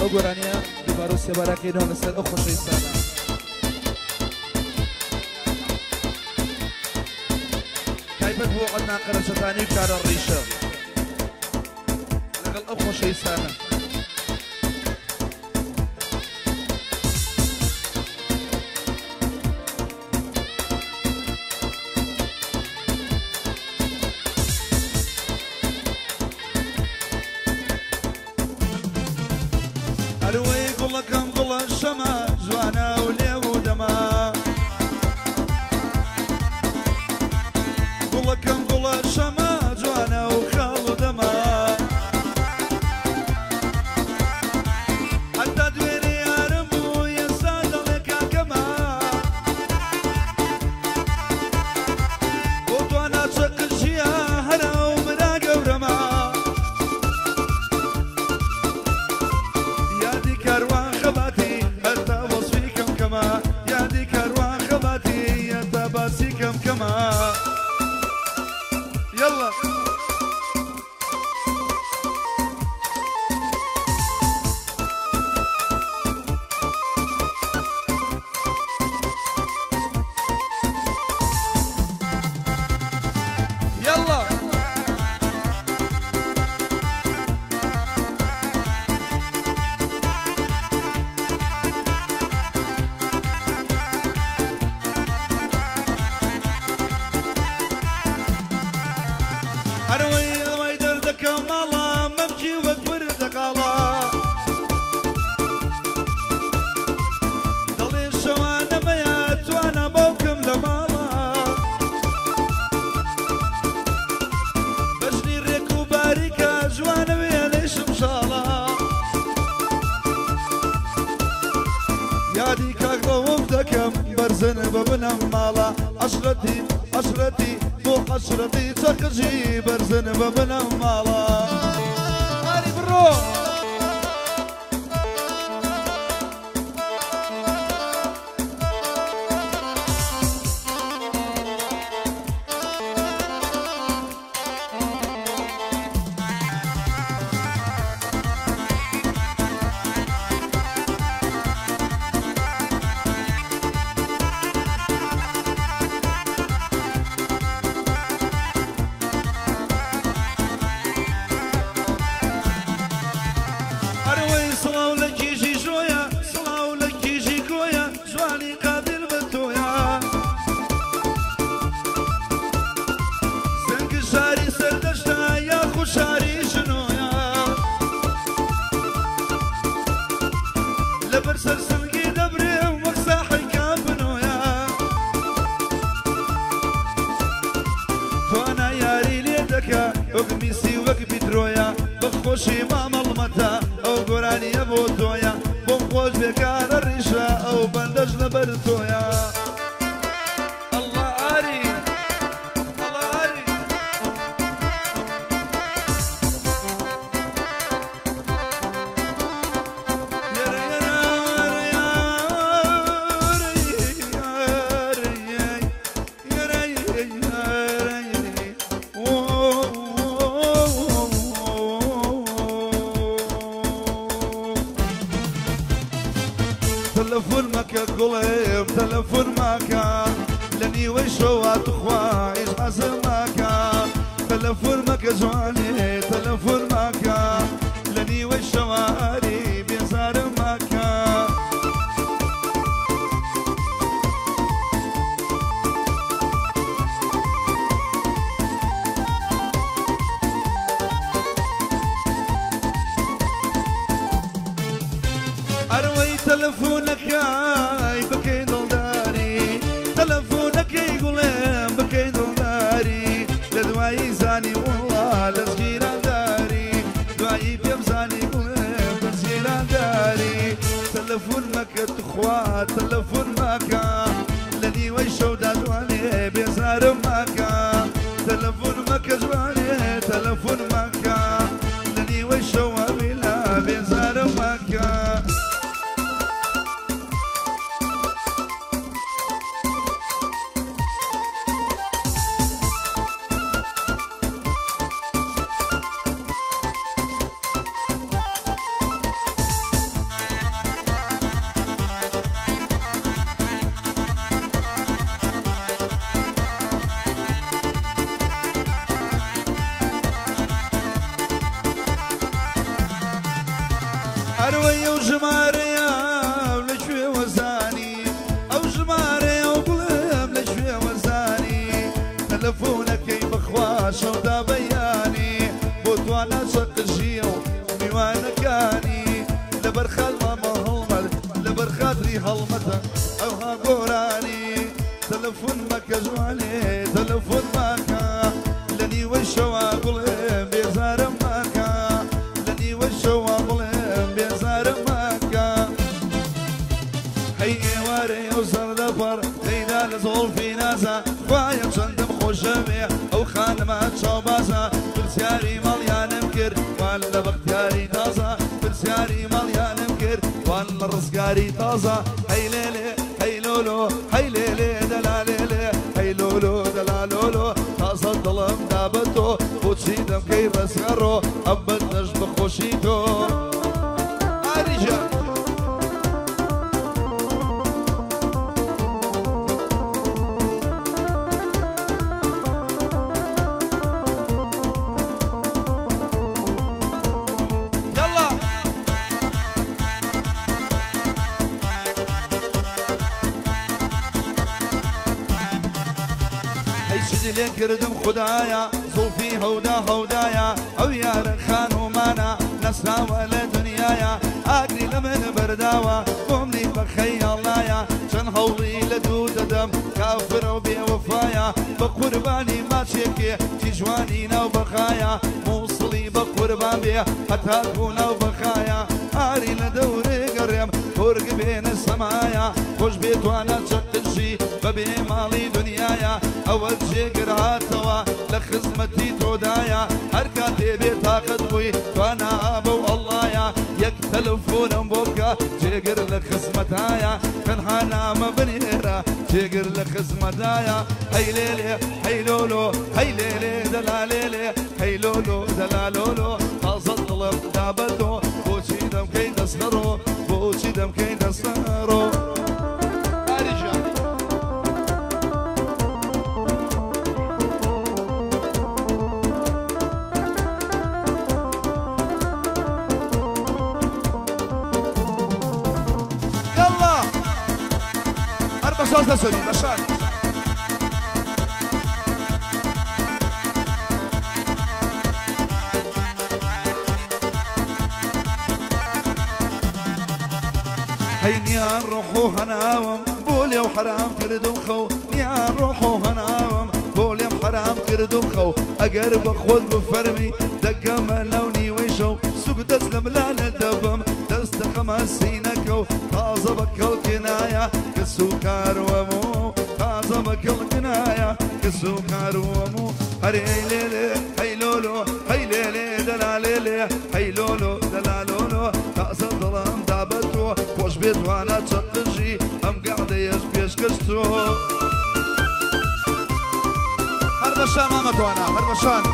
ئەو گۆرانیە دووبارە و سێبارەکەینەوە لەسەر ئەو خۆشەویستانە. تایبەت بۆ عەدنان قەرەچەتانی و کارە ڕیشە لەگەڵ ئەو خۆشەویستانە. ئەروەی گوڵەکەم گوڵە شەمە جوانە و لێو و دەما، گوڵەکەم گوڵە شەمە جوانە و خاڵ و دەما، هەتا دوێنێ یارم بوو ئێستا دەڵێ کاکەمە، بۆ توانا چەقژیە هەرە و برا گەورەمە، یادی کاروان خەباتی هەتا وەسفی کەم کەمە، یادی کاروان خەباتی هەتا باسی کەم کەمە. يلا يلا ئەرەوەی ئەوەی دەردەکەم ماڵە مەمکی وەک پردەقاڵە، دەڵێ شەوانەمەیە توانا باوکم لە ماڵە، بەژنی ڕێک و باریکە جوانە وێنەی شمشاڵە، یادی کاک ڕەوف دەکەم بەرزن بە بنەم ماڵە، عەشرەتی عەشرەتی بۆ عەشرەتی چەقژی بەرزن بە بنەم ماڵە. ئاری بڕۆ. ئەرەوەی سڵاو لە کیژی ژۆیە، سڵاو لە کیژی کۆیە، جوانی قابل بە تۆیە، زەنگ شاری سەردەشتە یاخود شاری ژنۆیە، لەبەر سەرسنگی دەبرێ وەک ساحەی کامپنۆیە، توانا یاری لێ دەکا وەک میسی وەک پیترۆیە، بەخۆشی مامەڵمەتە ئەو گۆرانیە بۆ تۆیە، بۆم خۆش بێکارە ڕیشە ئەو بەندەش لەبەر تۆیە. الله ئاری الله ئاری. تەلەفۆن مەکە گوڵێم تەلەفۆن ماکە، لە نیوەی شەوە تخوا هیچ حەزم ماکە، تەلەفۆن مەکە جوانێ تەلەفۆن ماکە، لە نیوەی شەواری بێزارم ماکە. ئەرەوەی تەلەفۆنەکەی بکەی دڵداری، تەلەفۆنەکەی گوڵێم بکەی دڵداری، لە دوایی زانی وڵا لەزگیرانداری، دوایی پێم زانی گوڵێم لەزگیرانداری، تەلەفۆن مەکە تخوا تەلەفۆن ماکە، لە نیوەی شەودا جوانێ بێزارم ماکە، تەلەفۆن مەکە جوانێ تەلەفۆن ماکە، لە نیوەی شەوە ویلا بێزارم ماکە. هەروەی ئەو ژمارەیە لەکوێ وەزانی ئەو ژمارەیە و بڵێم لەکوێ وەزانی تەلەفۆنەکەی بەخوا شەودا بەیانی بۆ توانا چەقژیە و میوانەکانی لەبەر خاتمە هەڵمەت لەبەر خاتری هەڵمەتە ئەوها گۆرانی تەلەفۆن مەکە جوانێ تەلەفۆن ماکە لە نیوەی شەوا بڵێم بێزارم ماکە لە نیوەی شەوا بڵێم بێزارم ماکە هەی ئێوارەی ئەو زەردەپەڕ لەیدا لە زۆڵفی نازە خوایە چەندم خۆشەوێ ئەو خانمە چاوبازە پرسیاری ماڵیانم کرد وان لە بەختیاری تازە پرسیاری ماڵیانم کرد وان لە ڕزگاری تازە هەی لێلێ هەی لۆلۆ هەی لێلێ دەلالێلێ هەی لۆلۆ دەلالۆلۆ تازە دڵم دا بە تۆ بۆچی دەمکەی ڕزگەڕۆ ئەم بەندەش بەخۆشی تۆ ئاریجا يلا هەی شتی لێ کردم خدایە زوڵفی هەودا هەودایە ئەو یارە خانومانە نەسراوە لە دنیاە ئاگری لە من بەرداوە بۆمنی بە خەیاڵایە چەند هەوڵی لە دوو دەدەم کافرە و بێوەفایە بە قوربانی ماچێکێ چی جوانی ناو بەخایە مووسڵی بە قوربان بێ هەتا بوو ناو بەخایە ئاری لە دەورێ گەڕێم کۆرگ بێنە سەمایە خۆش بێتوانە چەقژی بەبێ ماڵی دنیاە ئەوە جێگر هاتەوە لە خزمەتی تۆدایە هەر کاتێ بێ تاقەت بووی توانا بە و ئەڵڵایە یەک تەلەفۆنم بۆ بکە جێگر لە خزمەتایە تەنها نامە بنێرە جێگر لە خزمەتایە هەی لێلێ هەی لۆلۆ هەی لێلێ دەلالێلێ هەی لۆلۆ دەلالۆلۆ تازە دڵم دا بە تۆ بۆچی دەمکەی دەستەڕۆ بۆچی دەمکەی دەستەڕۆ ئاریجا يلا أربع ساعات تسوي بشار هەی نیان ڕۆح و هەناوم بۆ لێو حەرام کردم خەو نیان ڕۆح و هەناوم بۆ لێم حەرام کردم خەو ئەگەر بە خۆت بفەرمی دەگەمە لەو نیوەی شەو سوک دەست لە ملانە دەبم دەست دەخەمە سینەکەو تازە بە کەڵکنایە کەس و کاروەم و تازە بە کەڵکنایە کەس و کاروەم و هەرێ لێلێ هەی لۆلۆ هەی لێلێ دەلالێلێ هەی لۆلۆ دەلالۆلۆ تازە دڵم دا بە تۆ خۆش بێتوانە چەقژی ئەم گەعدەیەش پێشکەش تۆ هەر بەشان مامەتوانە هەر بەشان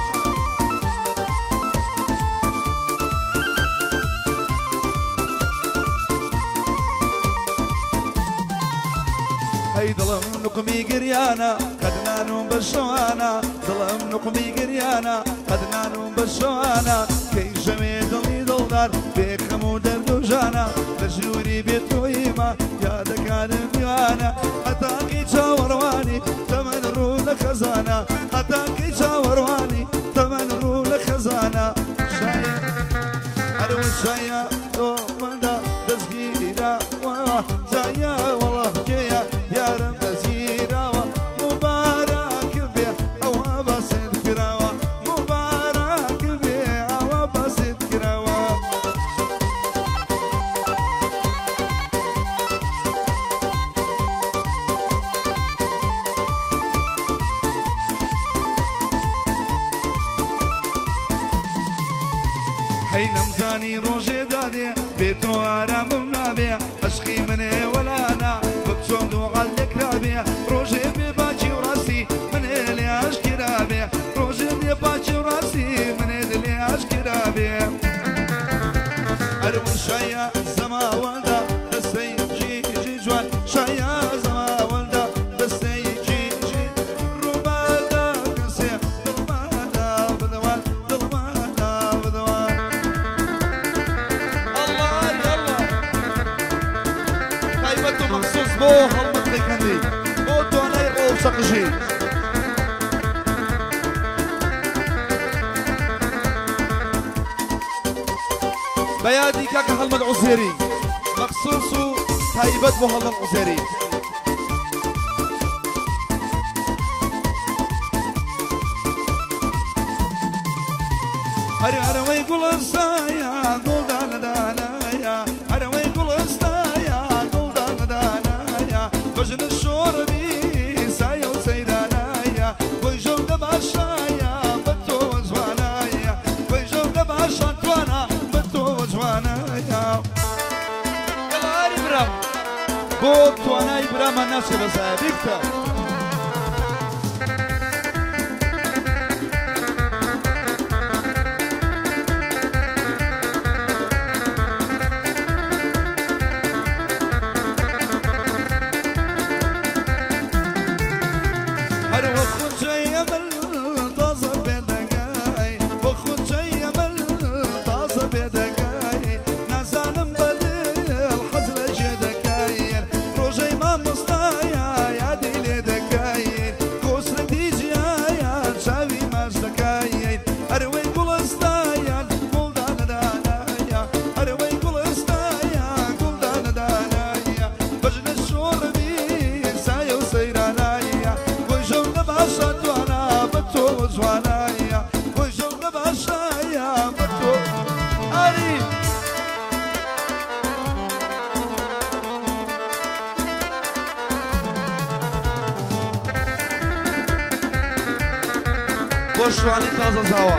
هەی دڵم نقمی گریانە قەدنانم بە شەوانە دڵم نقمی گریانە قەدنانم بە شەوانە کەی ژەمێ دڵی دڵدار بێخەم و دەرد و ژانە لە ژووری بێتۆیمە یادەکانم میوانە هەتاقی چاوەڕوانی تەمەن ڕوو لە خەزانە هەتاقی چاوەڕوانی تەمەن ڕوو لە خەزانە هەروە شایە تۆ مندا دەستگیراوە جایە وەڵا کێیە یارم دەستگیراوە مبارەک بێ ئەوە باست کراوە مبارەک بێ ئەوە باست کراوە هەی نەمزانی ڕۆژێ دادێ بێ تۆ ئارامم نابێ عەشقی منێ وەلانا وەک چۆن دوعات لێکرابێ ڕۆژێ بێ باکی و ڕاستی منێ لێ ئاشکرابێ ڕۆژێ بێ باکی و ڕاستی منێ لێ ئاشکرابێ هەروە شایە زەماوەندا دەستەی جیجی جوان شایە زەماوەندا دەستەی جیجی ڕووبادا کەسێ دڵماندا بدەوان دڵماندا بدەوان الله. قژی. بەیادی کاکە هەڵمەت عوزێری مەخسوس و تایبەت بۆ هەڵمەت عوزێری. هەر هەرەوەی گوڵستایا گوڵدانەدانایا هەرەوەی گوڵستایا گوڵدانەدانایا بەژنە شۆڕبی سایە و سەیرانایا بۆی ژەو دەباشایا بە تۆ جوانایا بۆی ژەو دەباشا توانا بە تۆ جوانایا. یاڵا برام بۆ توانای برامان ناچێ بەزایە بیکتە. بۆ شوانی تازە زاوە.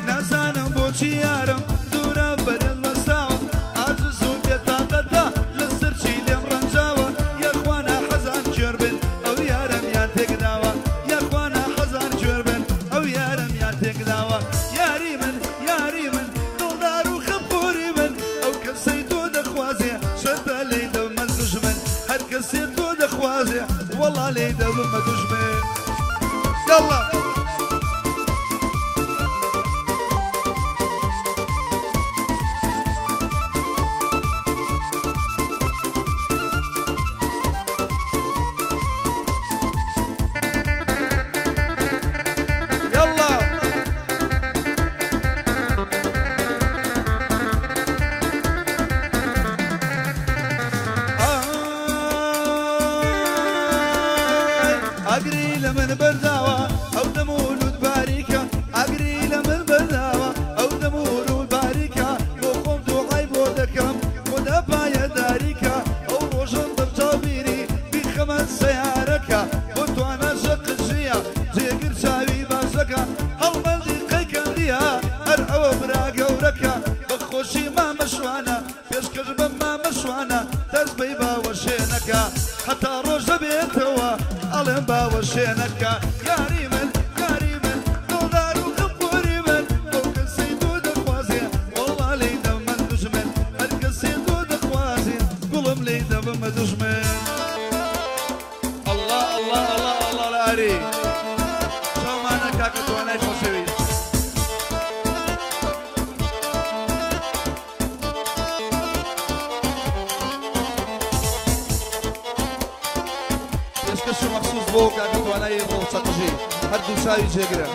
نازانم بۆچی یارم دوورە بەرز وەستاوە عاجز و بێتاقەتە لەسەر چی لێم ڕەنجاوە یاخوانا حەزان کوێر بن ئەو یارەمیان تێکداوە یاخوانا حەزان کوێر بن ئەو یارەمیان تێکداوە. یاری من یاری من دڵدار و خەمخۆری من ئەو کەسەی تۆ دەخوازێ شەرتە لێی دەبمە دوژمن هەر کەسێ تۆ دەخوازێ وەڵا لێی دەبمە دوژمن. یاڵا ئاگری لە من بەرداوە ئەو دەم و لوت باریکە ئاگری لە من بەرداوە ئەو دەم و لوت باریکە بۆ خۆم دوعای بۆ دەکەم خۆدا پایەداریکە ئەو ڕۆژەم بەرچاوبیری بیخەمە سەیارەکە بۆ توانا شەقژیە جێگر چاوی باشەکە هەڵمەندی قەیکەندیە هەر ئەوە برا گەورەکە بە خۆشی مامە شوانە پێشکەش بە مامە شوانە دەست بەی باوەشێنەکە هەتا ڕۆژ دەبێتەوە ئەڵێم باوەشێنەکە. یاری من یاری من دڵدار و خەمخۆری من ئەو کەسەی تۆ دەخوازێ وەڵا لێی دەبمە دوژمن هەر کەسێ تۆ دەخوازێ گوڵم لێی دەبمە دوژمن. ئەڵڵا ئەڵڵا ئەڵڵا ئەڵڵا لە ئاری چاومانە کاکە توانای خۆشەویست. پێشکەش و مەخسوس بۆ کاکە توانای ڕۆچەقژی هەردوو چاوی جێگرە.